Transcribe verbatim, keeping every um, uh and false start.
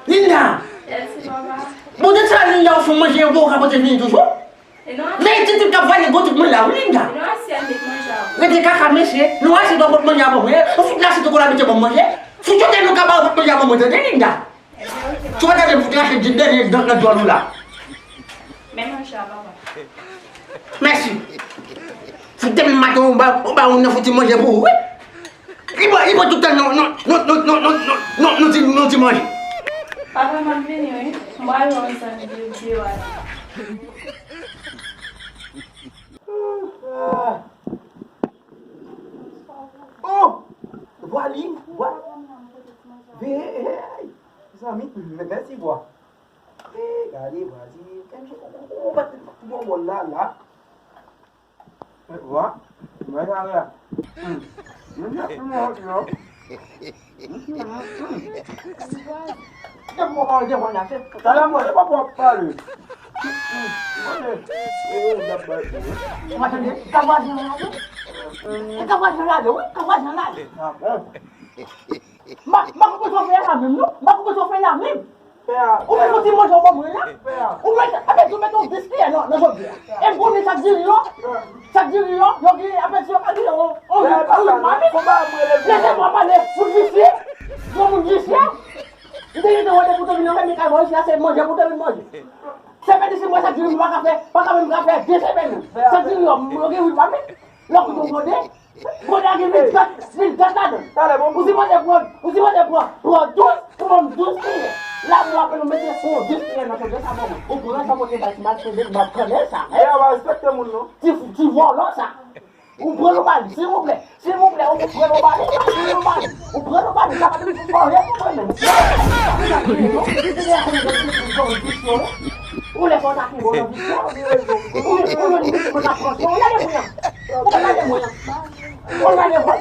Linda! Yes, papa. Bon, de sa, Linda, ou fè manje, ou pa ka pote vini toujou? E non, men ti tip k ap vale gwo tout mwen la, wi, Linda. E non, asyèt, met manje a. Rete kaka, mesye. Nou asyèt, ou pot manje a ban mwen. Ou fout la, se tou kon abitye ban manje. Fout yo te nou ka ba ou pot manje a ban mwen, tande, Linda. Si w pa tande m fout rache dènye dan nan dwal ou la. Men manje a, papa. Mèsi. Fout depi maten ou ba, ou ba moun nan fouti manje pou ou, wi. Li pran, li pran tout tan non, non, ti, non, ti manje. Papa, m ap vini, wi. M pral wè w ansanm de, de wala. Oh! Vwa li, vwa. Hey, hey, hey. Zanmi, m-, mèsi vwa. Hey, gade vwa li. Ou, ou, ou, ou bat pou bon bòl la, la. Vwa. Vwa sa la. Hmm. Mwen ap fè yon lòt non. Talè mwen, e pa pou ap pale. Ou pa tande? Ka vwazen an lage? E ka vwazen an lage, wi, ka vwazen an lage. M pa, m pa konprann sa w fè la menm, non. M pa konprann sa w fè la menm. Ou vin fouti manje w ban mwen la. Ou mete, apre di w mete yon dis kiyè nan, nan jodi a. E m konnen sa k diri yo. Sa k diri yo, yo gen, apre di yo ka gen yon, yon, yon, yon mamit. Lese mwen pale, fout visye. Granmoun visye. M te gentan wè depi w te vin antre men kay mwen isi a, se manje pou w te vin manje. Se pèdi si mwen sa k diri m pa ka fè, pa ka menm ka fè de semèn. Sa k diri yo, yo gen wi mamit. Lè w koute yon gode, gode a gen vil gad, vil gad ladan l. Ou sipoze pran, ou sipoze pran, pran douz, pou ban m douz kiyè. La, mwen apèn ou mete pou douz kiyè nan chòdyè sa ban mwen. Ou pran sa pote bay ti mal fede, m ap kanne sa. Ti, ti vòlò sa. Ou pran l ou ba li, silvouplè. Silvouplè, ou pran l ou ba li, ou pran l ou ba li. Ou pran l ou ba li, sa pa t pou vòlè pou mwen menm. Ou lè fò ta ki bon nan visyon. Ou, ou jwenn pitit mwen k ap pran swen w, lage mwen an. Ou pa lage mwen an. Ou lage mwen an.